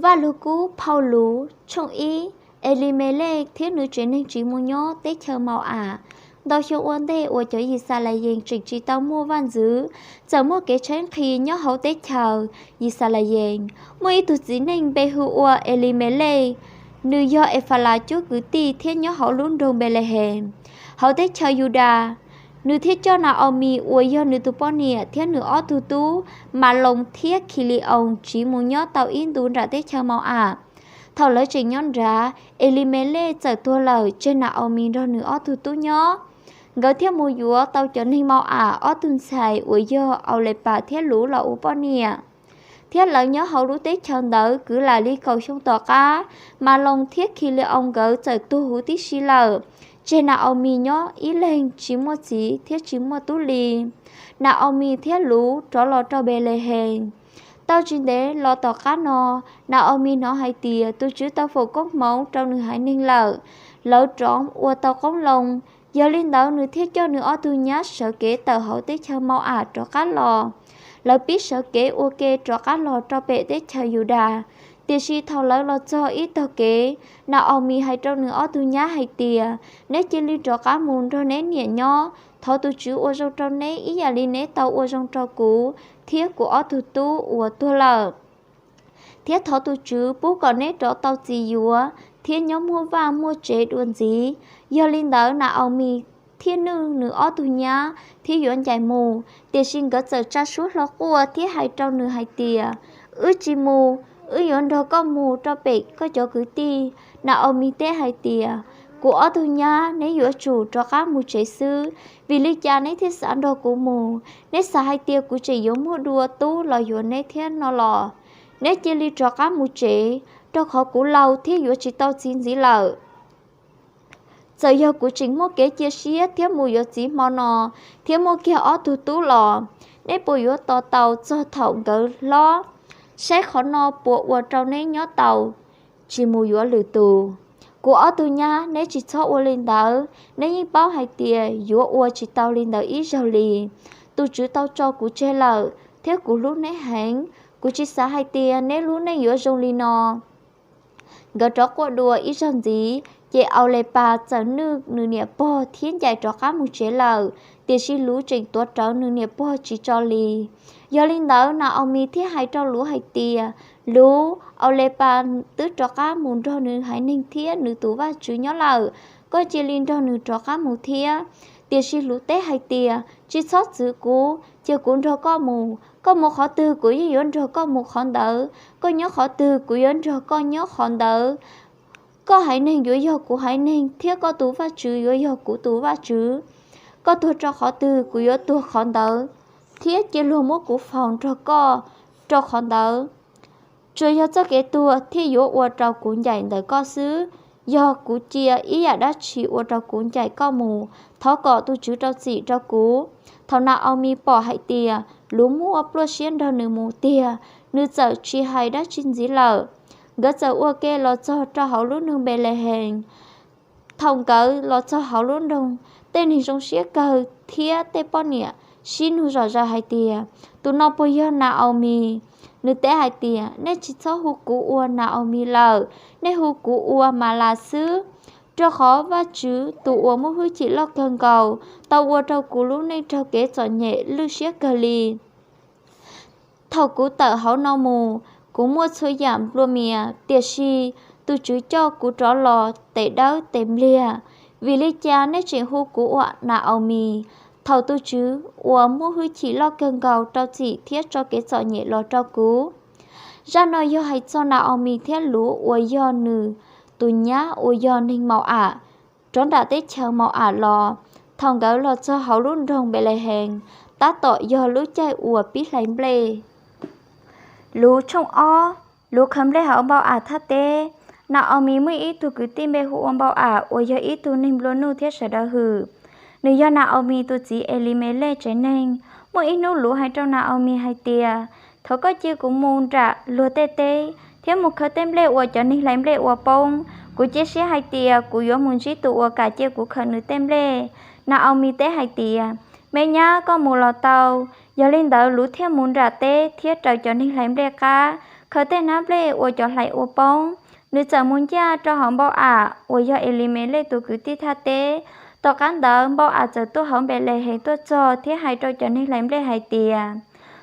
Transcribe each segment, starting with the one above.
Vajluskub Phau Lus, tshooj ib. Elimelej thiab nws tsev neeg tsiv mus nyob teb chaws Mau-am. Ntau xyoo ua ntej uas cov Yixalayees tseem tsis tau muaj vaj ntxwv, txawm muaj kev tshaib nqhis nyob hauv teb chaws Yixalayees. Muaj ib tug txiv neej npe hu ua Elimelej, nws yog Efalas cuab kwv tij thiab nyob hauv lub nroog Npelehees, hauv teb chaws Yudas. Nws thiaj coj Nau-aumis uas yog nws tus poj niam thiab nws ob tug tub, Maloos thiab Khili-oos tsiv mus nyob tau ib ntus nram teb chaws Mau-am. Thaum lawv tseem nyob nrad, Elimelej txawm tuag lawm, tseg Nau-aumis nrog nws ob tug tub nyob. Nkawd thiaj mus yuav tau cov neeg Mau-am ob tug ntxhais uas yog Aulepas thiab Luv los ua poj niam, thiab lawv nyob hauv lub teb chaws ntawd kwv lam li kaum xyoo. Tom qab, Maloos thiab Khili-oos nkawd txawm tuag huv tib si lawm, tseg Nau-aumis nyob ib leeg tsis muaj txiv thiab tsis muaj tub li. Nau-aumis thiab Luv rov los rau Npelehees. Tau tsis ntev los tom qab no, Nau-aumis hnov hais tias tus Tswv tau foom koob hmoov rau nws haiv neeg lawm, lawv rov ua tau qoob loo. Yog li ntawd, nws thiaj coj nws ob tug nyab sawv kev tawm hauv teb chaws Mau-am rov qab los. Lawv pib sawv kev ua ke rov qab los rau pem teb chaws Yudas. Tiam sis thaum lawv los txog ib tog kev, Nau-aumis hais rau nws ob tug nyab hais tias, Neb cia li rov qab mus nrog neb niam nyob. Thov tus Tswv ua zoo rau neb ib yam li neb tau ua zoo rau kuv thiab kuv ob tug tub uas tuag lawm. Thiab thov tus Tswv pub kom neb rov tau txiv yuav thiab nyob muaj vaj muaj tsev dua ntxiv. Yog li ntawd, Nau-aumis thiaj nwj nws ob tug nyab thiab yuav ncaim mus. Tiam sis nkawd txawm tsa suab hlo quaj thiab hais rau nws hais tias, Wb tsis mus, wb yuav nrog koj mus rau pem koj cov kwv tij. Nau-aumis teb hais tias, Kuv ob tug nyab, neb yuav tsum rov qab mus tsev xwb. Vim li cas neb thiaj xav nrog kuv mus? Neb xav hais tias kuv tseem yuav muaj dua tub los yuav neb thiab no los? Neb cia li rov qab mus tsev, rau qhov kuv laus thiab yuav tsis tau txiv ntxiv lawm. Txawm yog kuv tseem muaj kev cia siab thiab mus yuav txiv hmo no thiab muaj kiag ob tug tub los, neb puas yuav tos tau txog thaum nkawd hlob? Saib qhov no puas ua rau neb nyob tau, tsis mus yuav lwm tus? Kuv ob tug nyab, neb tsis txhob ua li ntawd. Neb yeej paub hais tias yuav ua tsis tau li ntawd ib zaug li. Tus Tswv tau tso kuv tseg lawm, thiab kuv hlub neb heev. Kuv tsis xav hais tias neb lub neej yuav zoo li no. Nkawd rov quaj dua ib zaug ntxiv, ces Aulepas txawm nwj nws niam pog thiab ncaim rov qab mus tsev lawm. Tiam sis Luv tseem tuav rawv nws niam pog tsis tso li. Yog li ntawd, Nau-aumis thiaj hais rau Luv hais tias, Luv, Aulepas twb rov qab mus nrog nws haiv neeg thiab nws tus Vajtswv nyob lawm. Koj cia li nrog nws rov qab mus thiab. Tiam sis Luv teb hais tias, Tsis txhob txwv kuv, cia kuv nrog koj mus. Koj mus qhov twg, kuv yeej yuav nrog koj mus qhov ntawd. Koj nyob qhov twg, kuv yuav nrog koj nyob qhov ntawd. Koj haiv neeg yuav yog kuv haiv neeg, thiab koj tus Vajtswv yuav yog kuv tus Vajtswv. Koj tuag rau qhov twg, kuv yuav tuag qhov ntawd, thiab cia luag muab kuv faus nrog koj rau qhov ntawd. Tsuas yog txoj kev tuag thiaj yuav ua rau kuv ncaim ntawm koj xwb. Yog kuv cia ib yam dab tsi ua rau kuv ncaim koj mus, thov kom tus Tswv rau txim rau kuv. Thaum Nau-aumis pom hais tias Luv muaj pluaj siab nrog nws mus tiag, nws txawm tsis hais dab tsi ntxiv lawm. Nkawd txawm ua ke los txog rau hauv lub nroog Npelehees. Thaum nkawd los txog hauv lub nroog, tej neeg zoo siab kawg thiab tej poj niam sib nug zom zaws hais tias, Tus no puas yog Nau-aumis? Nws teb hais tias, Nej tsis txhob hu kuv ua Nau-aumis lawm, nej hu kuv ua Malas xwb, rau qhov Vajtswv tus uas muaj hwj chim loj kawg nkaus tau ua rau kuv lub neej raug kev txom nyem lwj siab kawg li. Thaum kuv tawm hauv no mus, kuv muaj txhua yam nplua mias, tiam sis tus Tswv coj kuv rov los tes dawb tes npliag. Vim li cas nej tseem hu kuv ua Nau-aumis, thaum tus Tswv uas muaj hwj chim loj kawg nkaus rau txim thiab tso kev txom nyem los rau kuv? Zaj no yog hais txog Nau-aumis thiab Luv uas yog nws tus nyab uas yog neeg Mau-am, rov nram teb chaws Mau-am los. Thaum nkawd los txog hauv lub nroog Npelehees, tab tom yog lub caij uas pib hlais nplej. Luv tshooj ob. Luv khaws nplej hauv Npau-am thaj teb. Nau-aumis muaj ib tug kwv tij npe hu ua Npau-am uas yog ib tug neeg nplua nuj thiab sawv daws hwm. Nws yog Nau-aumis tus txiv Elimelej tsev neeg. Muaj ib hnub Luv hais rau Nau-aumis hais tias, Thov koj cia kuv mus nram luag tej teb thiab mus khaws tej nplej uas cov neeg hlais nplej ua poob. Kuv cia siab hais tias kuv yuav mus ntsib tus uas kam cia kuv khaws nws tej nplej. Nau-aumis teb hais tias, Me nyab, koj mus los tau. Yog li ntawd, Luv thiaj mus nram teb thiab raws cov neeg hlais nplej qab khaws tej hnab nplej uas cov hlais ua poob, nws txawm mus ncaj rau hauv Npau-am uas yog Elimelej tus kwv tij thaj teb. Tom qab ntawd Npau-am txawm tuaj hauv Npelehees tuaj txog thiab hais rau cov neeg hlais nplej hais tias,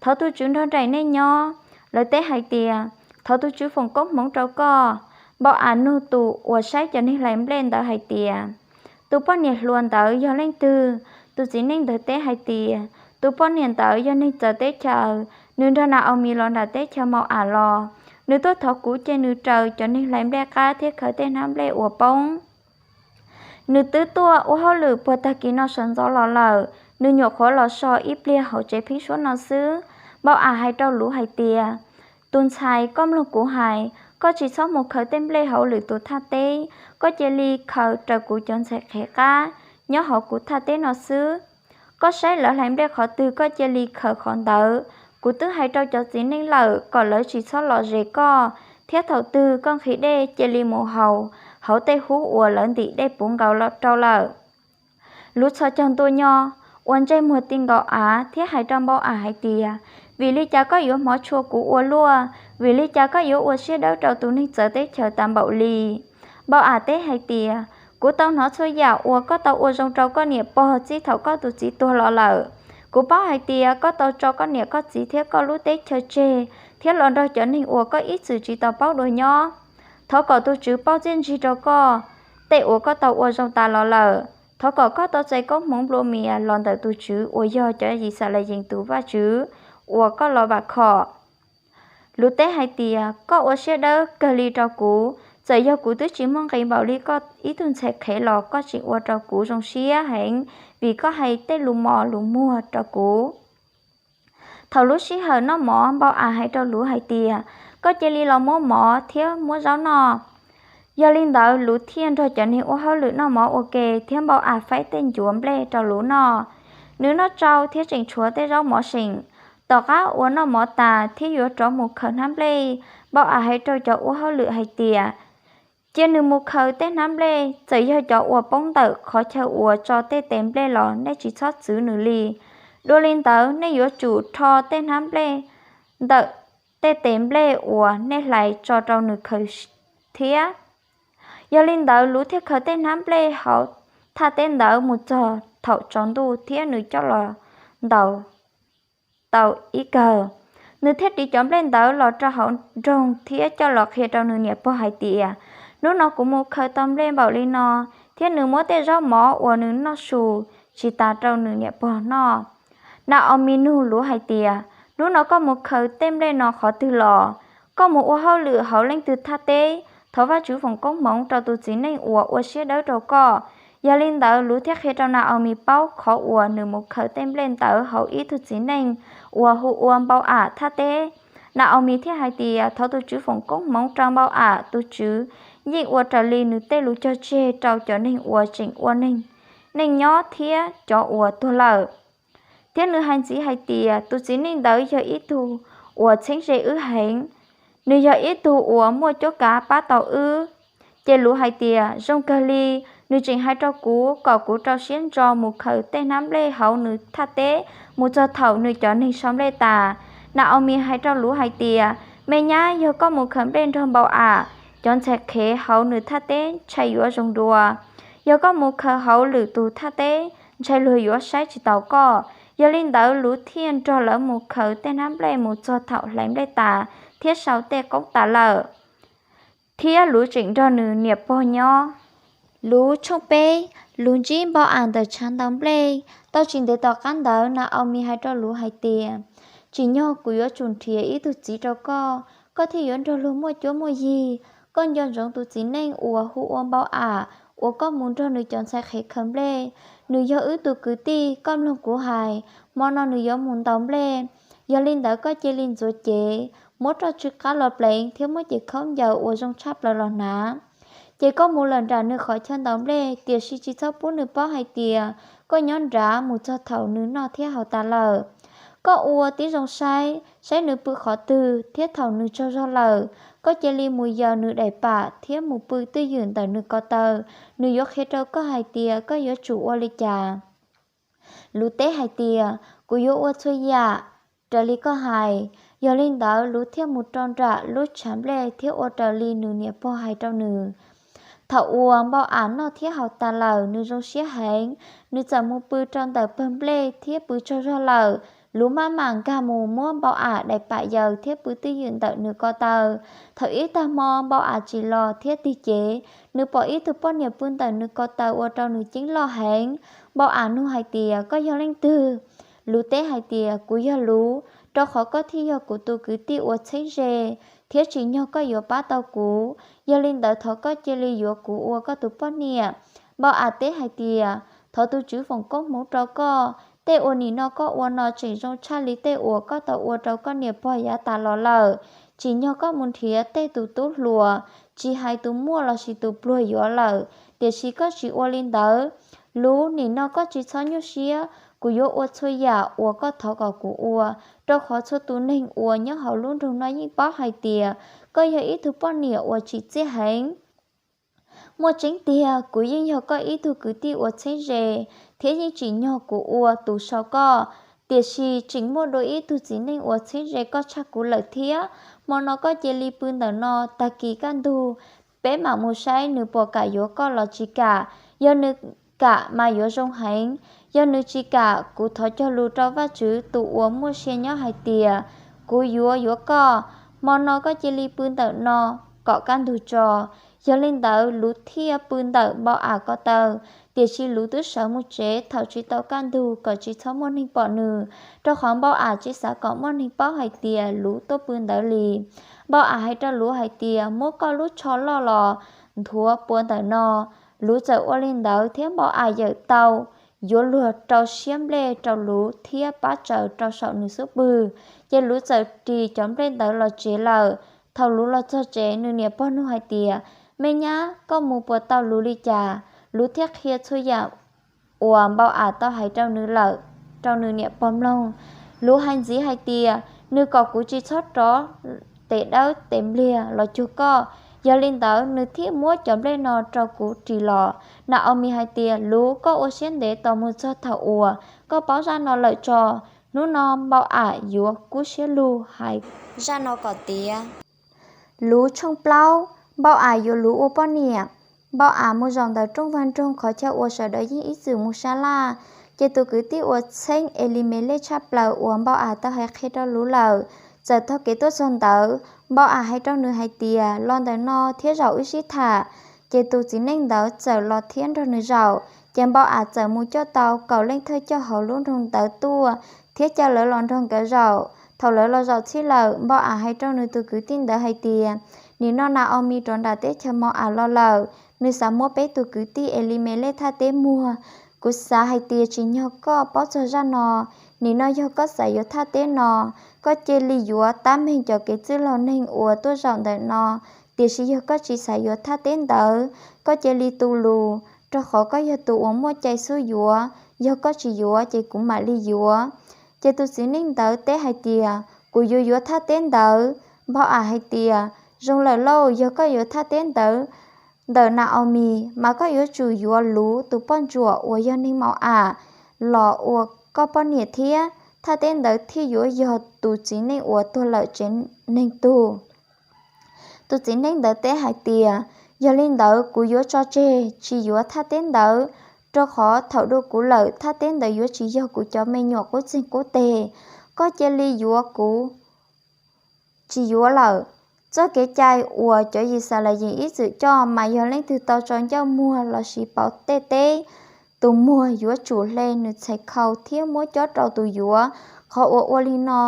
Thov tus TSWV nrog nraim nej nyob. Lawv teb hais tias, Thov tus TSWV foom koob hmoov rau koj. Npau-am nug tus uas saib cov neeg hlais nplej ntawd hais tias, Tus poj niam hluas ntawd yog leej twg? Tus txiv neej ntawd teb hais tias, Tus poj niam ntawd yog neeg txawv teb chaws, nws nrog Na-au-mis los nram teb chaws Mau-am los. Nws tuaj thov kuv cia nws raws cov neeg hlais nplej qab thiab khaws tej hnab nplej uas poob. Nws twb tuaj ua hauj lwm puag tag kis no sawv ntxov los lawm, nws nyuam qhuav los so ib pliag hauv tsev pheeb suab no xwb. Npau-am hais rau Luv hais tias, Tus ntxhais, koj mloog kuv hais, koj tsis txhob mus khaws tej nplej hauv lwm tus thaj teb, koj cia li khaws raws kuv cov ntxhais qhev qab nyob hauv kuv thaj teb no xwb. Koj saib lawv hlais nplej qhov twg koj cia li khaws qhov ntawd. Kuv twb hais rau cov txiv neej lawm kom lawv tsis txhob lom zem koj, thiab thaum twg koj nqhis dej cia li mus haus hauv tej hub uas lawv ntim dej puv nkaus rau lawm. Luv txhos caug ntua nyo, ua ntsej muag ti nkaus av thiab hais rau Npau-am hais tias, Vim li cas koj yuav hmov tshua kuv ua luaj? Vim li cas koj yuav ua siab dawb rau tus neeg txawv teb chaws tas npaum li? Npau-am teb hais tias, Kuv tau hnov txhua yam uas koj tau ua zoo rau koj niam pog txij thaum koj tus txiv tuag los lawm. Kuv paub hais tias koj tau tso koj niam koj txiv thiab koj lub teb chaws tseg thiab los nrog cov neeg uas koj ib txwm tsis tau paub dua nyob. Thov kom tus TSWV pauj txiaj ntsig rau koj tej uas koj tau ua zoo tas los lawm. Thov kom koj tau txais koob hmoov nplua mias los ntawm tus TSWV uas yog cov Yixalayees tus Vajtswv uas koj los vam khom. Luv teb hais tias, Koj ua siab dawb kawg li rau kuv. Txawm yog kuv twb tsis muaj nqis npaum li koj ib tug ntxhais qhev los koj tseem ua rau kuv zoo siab heev vim koj hais tej lus mos lus muag rau kuv. Thaum lub sij hawm noj mov, Npau-am hais rau Luv hais tias, Koj cia li los muab mov thiab muab zaub noj. Yog li ntawd, Luv thiaj nrog cov neeg ua hauj lwm noj mov ua ke, thiab Npau-am faib tej ncuav nplej rau Luv noj. Nws noj tsau thiab tseem tshuav tej zaub mov seem. Tom qab uas noj mov tas thiab yuav rov mus khaws hnab nplej, Npau-am hais rau cov ua hauj lwm hais tias, Cia nws mus khaws tej hnab nplej, txawm yog cov uas poob ntawm qhov chaw uas tso tej tes nplej los nej tsis txhob txwv nws li. Dua li ntawd, nej yuav tsum rho tej hnab nplej ntawm tej tes nplej uas nej hlais tso rau nws khaws thiab. Yog li ntawd, Luv thiaj khaws tej hnab nplej hauv thaj teb ntawd mus txog thaum tsaus ntuj thiab nws coj los ntaus tau ib kawg. Nws thiaj ris cov nplej ntawd los rau hauv nroog thiab coj los qhia rau nws niam pog hais tias, Hnub no kuv mus khaws tau nplej npaum li no. Thiab nws muab tej zaub mov uas nws noj su tsis tas rau nws niam pog noj. Na-au-mis nug Luv hais tias, Hnub no koj mus khaws tej nplej no qhov twg los? Koj mus ua hauj lwm hauv leej twg thaj teb? Thov Vajtswv foom koob hmoov rau tus txiv neej uas ua siab dawb rau koj. Yog li ntawd, Luv thiaj qhia rau Na-au-mis paub qhov uas nws mus khaws tej nplej ntawd hauv ib tug txiv neej uas hu ua Npau-am thaj teb. Na-au-mis thiaj hais tias, Thov tus TSWV foom koob hmoov rau Npau-am. Tus TSWV yeej ua raws li nws tej lus cog tseg rau cov neeg uas tseem ua neej nyob thiab cov uas tuag lawm. Thiab nws hais ntxiv hais tias, Tus txiv neej ntawd yog ib tug uas txheeb ze wb heev. Nws yog ib tug uas muaj cuab kav pab tau wb. Ces Luv hais tias, Zoo kawg li, nws tseem hais rau kuv kom kuv rau siab ntso mus khaws tej hnab nplej hauv nws thaj teb mus txog thaum nws cov neeg sau nplej tas. Na-au-mis hais rau Luv hais tias, Me nyab, yog koj mus khaws nplej nrog Npau-am, cov ntxhais qhev hauv nws thaj teb ntshai yuav zoo dua. Yog koj mus khaws hauv lwm tus thaj teb, ntshai luag yuav saib tsis taus koj. Yog li ntawd, Luv thiaj nrog lawv mus khaws tej hnab nplej mus txog thaum hlais nplej tas thiab sau tej qoob tas lawm. Thiab Luv tseem nrog nws niam pog nyob. Luv tshooj peb. Luv ntsib Npau-am ntawm tshav ntaus nplej. Tau tsis ntev tom qab ntawd, Na-au-mis hais rau Luv hais tias, Tsim nyog kuv yuav tsum nrhiav ib tug txiv rau koj, koj thiaj yuav nrog luag muaj cuab muaj yig. Koj nco ntsoov tus txiv neej uas hu ua Npau-am uas koj mus nrog nws cov ntxhais qhev khaws nplej. Nws yog wb tus kwv tij, koj mloog kuv hais, hmo no nws yuav mus ntaus nplej. Yog li ntawd, koj cia li ntxuav cev, muab roj tsw qab los pleev thiab muab cev khaub ncaws uas zoo tshaj plaws los hnav. Ces koj mus lawm nram nws qhov chaw ntaus nplej, tiam sis tsis txhob pub nws paub hais tias koj nyob nrad mus txog thaum nws noj thiab haus tas lawm. Koj ua tib zoo saib, saib nws pw qhov twg, thiab thaum nws tsaug zog lawm, koj cia li mus yaws nws daim pam thiab mus pw twj ywm ntawm nws ko taw. Nws yuav qhia rau koj hais tias koj yuav tsum ua li cas. Luv teb hais tias, Kuv yuav ua txhua yam raws li koj hais. Yog li ntawd Luv thiaj mus rau nram lub tshav nplej thiab ua raws li nws niam pog hais rau nws. Thaum uas Npau Am noj thiab haus tas lawm, nws zoo siab heev, nws txawm mus pw rau ntawm pawg nplej thiab pw tsaug zog lawm. Luv maj mam nkag mus muab Npau Am daim pam yaws thiab pw twj ywm ntawm nws ko taw. Thaum ib tag hmo Npau Am tsim los thiab tig cev, nws pom ib tug poj niam pw ntawm nws ko taw ua rau nws ceeb loj heev. Npau Am nug hais tias, Koj yog leej twg? Luv teb hais tias, Kuv yog Luv, rau qhov koj thiaj yog kuv tus kwv tij uas txheeb ze, thiab tsim nyog koj yuav pab tau kuv. Yog li ntawd thov koj cia li yuav kuv ua koj tus poj niam. Npau Am teb hais tias, Thov tus Tswv foom koob hmoov rau koj, tej uas nim no koj ua no tseem zoo tshaj li tej uas koj tau ua rau koj niam pog yav tas los lawm. Tsim nyog koj mus nrhiav tej tus tub hluas, tsis hais tus muaj lossis tus pluag yuav lawm, tiam sis koj tsis ua li ntawd. Luv, nim no koj tsis txhob nyuaj siab, kuv yuav ua txhua yam uas koj thov kom kuv ua, rau qhov txhua tus neeg uas nyob hauv lub nroog no yeej paub hais tias koj yog ib tug poj niam uas tsim txiaj heev. Muaj tseeb tiag, kuv yeej yog koj ib tug kwv tij uas txheeb ze, thiab yeej tsim nyog kuv ua tus sau koj. Tiam sis tseem muaj dua ib tug txiv neej uas txheeb ze koj tshaj kuv lawm thiab. Hmo no koj cia li pw ntawm no, tag kis kaj ntug peb mam mus saib nws puas kam yuav koj los tsis kam. Yog nws kam mas yuav zoo heev, yog nws tsis kam, kuv thov cog lus rau Vajtswv tus uas muaj sia nyob hais tias kuv yuav yuav koj. Hmo no koj cia li pw ntawm no kom kaj ntug tso. Yog li ntawd Luv thiaj pw ntawm Npau Am ko taw, tiam sis Luv twb sawv mus tsev thaum tsis tau kaj ntug kom tsis txhob muaj neeg pom nws, rau qhov Npau Am tsis xav kom muaj neeg paub hais tias Luv tuaj pw ntawd li. Npau Am hais rau Luv hais tias, Muab koj lub tsho loj los nthuav puas ntawm no. Luv txawm ua li ntawd thiab Npau Am yawm tau yuav luag rau siab nplej rau Luv thiab pab tsaws rau saum nws xub pwg, ces Luv txawm ris cov nplej ntawd los tsev lawm. Thaum Luv los txog tsev, nws niam pog nug hais tias, Me nyab, koj mus puas tau luv li cas? Luv thiaj qhia txhua yam uas Npau Am tau hais rau nws lawm rau nws niam pog mloog. Luv hais ntxiv hais tias, Nws kom kuv tsis txhob rov tes dawb tes npliag los cuag koj. Yog li ntawd nws thiaj muab cov nplej no rau kuv ris los. Na-o-mis hais tias, Luv, koj ua siab ntev tos mus txog thaum uas koj paub zaj no lawm tso. Hnub no Npau Am yuav kub siab lug hais zaj no kom tiav. Luv tshooj plaub, Npau Am yuav Luv ua poj niam. Npau Am mus zaum ntawm rooj vag nroog qhov chaw uas sawv daws yeej ib txwm mus sab laj, ces tus kwv tij uas txheeb Elimelej tshaj plaws uas Npau Am tau hais qhia rau Luv lawm txawm taug kev tuaj txog ntawd. Npau Am hais rau nws hais tias, Los ntawm no thiab zaum wb sib tham. Ces tus txiv neej ntawd txawm los thiab nrog nws zaum. Ces Npau Am txawm mus coj tau kaum leej thawj coj hauv lub nroog ntawd tuaj thiab caw lawv los nrog nkawd zaum. Thaum lawv los zaum txhij lawm, Npau Am hais rau nws tus kwv tij ntawd hais tias, Nim no Na-o-mis rov nram teb chaws Mau-am los lawm, nws xav muab peb tus kwv tij Elimelej thaj teb muag. Kuv xav hais tias tsim nyog koj paub txog zaj no. Nim no yog koj xav yuav thaj teb no, koj cia li yuav tab meeg cov kev txwj laug neeg uas tuaj zaum ntawm no. Tiam sis yog koj tsis xav yuav thaj teb ntawd, koj cia li tu lus, rau qhov koj yog tus uas muaj cai xub yuav. Yog koj tsis yuav ces kuv mam li yuav. Ces tus txiv neej ntawd teb hais tias, Kuv yuav yuav thaj teb ntawd. Npau Am hais tias, Zoo lawm lauj, yog koj yuav thaj teb ntawd ntawm Na-o-mis, mas koj yuav tsum yuav Luv tus poj ntsuam uas yog neeg Mau-am los ua koj poj niam thiab. Thaj teb ntawd thiaj yuav yog tus txiv neej uas tuag lawm tsev neeg tug. Tus txiv neej ntawd teb hais tias, Yog li ntawd kuv yuav tso tseg tsis yuav thaj teb ntawd, rau qhov thaum dua kuv lawm thaj teb ntawd yuav tsis yog kuv cov me nyuam qub txeeg qub teg. Koj cia li yuav kuv tsis yuav lawm. Txoj kev cai uas cov Yixalayees ib txwm coj mas yog leej twg tau tso ncauj muag lossis pauv tej teb, tus muag yuav tsum hle nws txhais khau thiab muab cob rau tus yuav. Qhov uas ua li no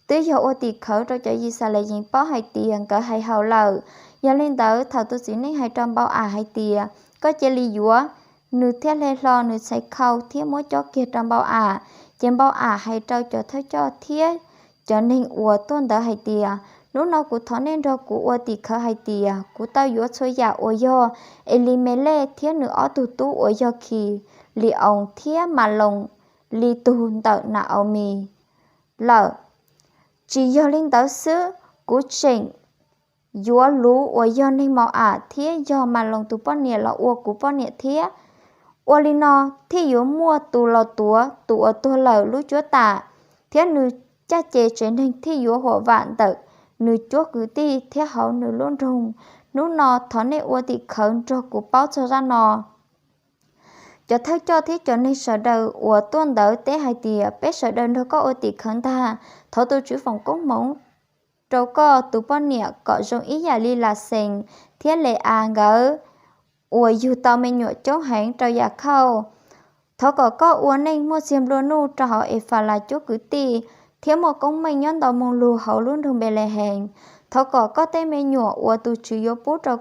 twb yog ua tim khawv rau cov Yixalayees paub hais tias nkawd hais haum lawm. Yog li ntawd thaum tus txiv neej hais rau Npau Am hais tias, Koj cia li yuav, nws thiaj hle hlo nws txhais khau thiab muab cob kiag rau Npau Am. Ces Npau Am hais rau cov thawj coj thiab cov neeg uas tuaj ntawd hais tias, Hnub no kuv thov nej nrog kuv ua tim khawv hais tias kuv tau yuav txhua yam uas yog Elimelej thiab nws ob tug tub uas yog Khis-li-oos thiab Maloos li tug ntawm Na-o-mis lawm. Tsis yog li ntawd xwb, kuv tseem yuav Luv uas yog neeg Mau-am thiab yog Maloos tus poj niam los ua kuv poj niam thiab. Ua li no thiaj yuav muaj tus los tuav tus uas tuag lawm lub cuab tam, thiab nws caj ces tsev neeg thiaj yuav huam vam ntawm nws cuab kwv tij thiab hauv nws lub nroog. Hnub no thov nej ua tim khawv nrog kuv paub txog zaj no. Cov thawj coj thiab cov neeg sawv daws uas tuaj ntawd teb hais tias, peb sawv daws nrog koj ua tim khawv ntag. Thov tus TSWV foom koob hmoov rau koj tus poj niam kom zoo ib yam li Laxees thiab Le-as nkawd uas yug tau me nyuam coob heev rau Yakhauj. Thov kom koj ua neej muaj txiag nplua nuj rau hauv Efalas cuab kwv tij, thiab muaj koob meej nyob ntau moo lug hauv lub nroog Npelehees. Thov kom koj tej me nyuam uas tus TSWV yuav pub rau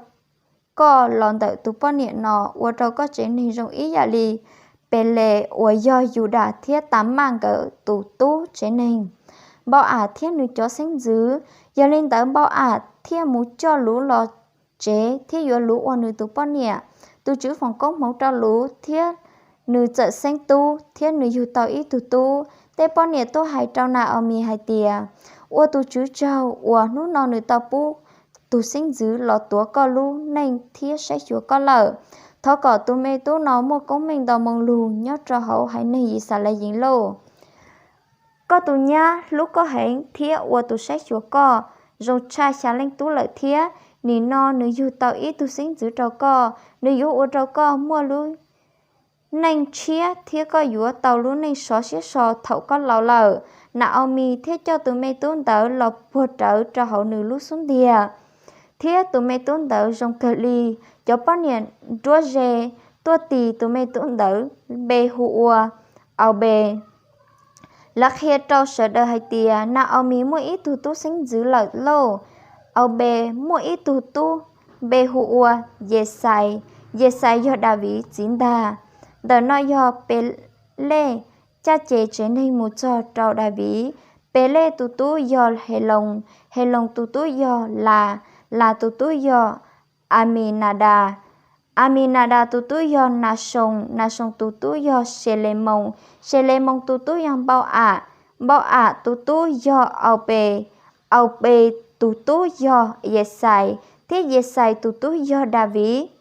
koj los ntawm tus poj niam no ua rau koj tsev neeg zoo ib yam li Peles uas yog Yudas thiab Tamaj nkawd tus tub tsev neeg, Npau-am thiab nws cov xeeb ntxwv. Yog li ntawd Npau-am thiaj mus coj Luv los tsev thiab yuav Luv ua nws tus poj niam. Tus TSWV foom koob hmoov rau Luv thiab nws txawm xeeb tub thiab nws yug tau ib tug tub. Tej poj niam tuaj hais rau Na-au-mis hais tias, ua tus TSWV tsaug uas hnub no nws tau pub tus xeeb ntxwv los tuav koj lub neej thiab saib xyuas koj lawm. Thov kom tus me tub no muaj koob meej ntau moo lug nyob rau hauv haiv neeg Yixalayees lauj. Koj tus nyab hlub koj heev thiab ua tus saib xyuas koj zoo tshaj xya leej tub lawm thiab. Nim no nws yug tau ib tug xeeb ntxwv rau koj, nws yuav ua rau koj muaj lub neej tshiab thiab koj yuav tau lub neej sov siab so thaum koj laus lawm. Na-au-mis thiaj coj tus me tub ntawd los puag rawv rau hauv nws lub xub ntiag, thiab tus me tub ntawd zoo kawg li. Cov poj niam nruab ze tuaj tis tus me tub ntawd npe hu ua Aubes. Lawv qhia rau sawv daws hais tias, Na-au-mis muaj ib tug tub xeeb ntxwv lawm lauj. Aubes muaj ib tug tub npe hu ua Yexais, Yexais yog Daviv txiv ntag. Ntawm no yog Pelej caj ces tsev neeg mus txog rau Daviv. Pelej tus tub yog Heloos, Heloos tus tub yog Las, Las tus tub yog Aminadas, Aminadas tus tub yog Nasoos, Nasoos tus tub yog Selemoos, Selemoos tus tub yog Npau-am, Npau-am tus tub yog Aupes, Aupes tus tub yog Yexais, thiab Yexais tus tub yog Daviv.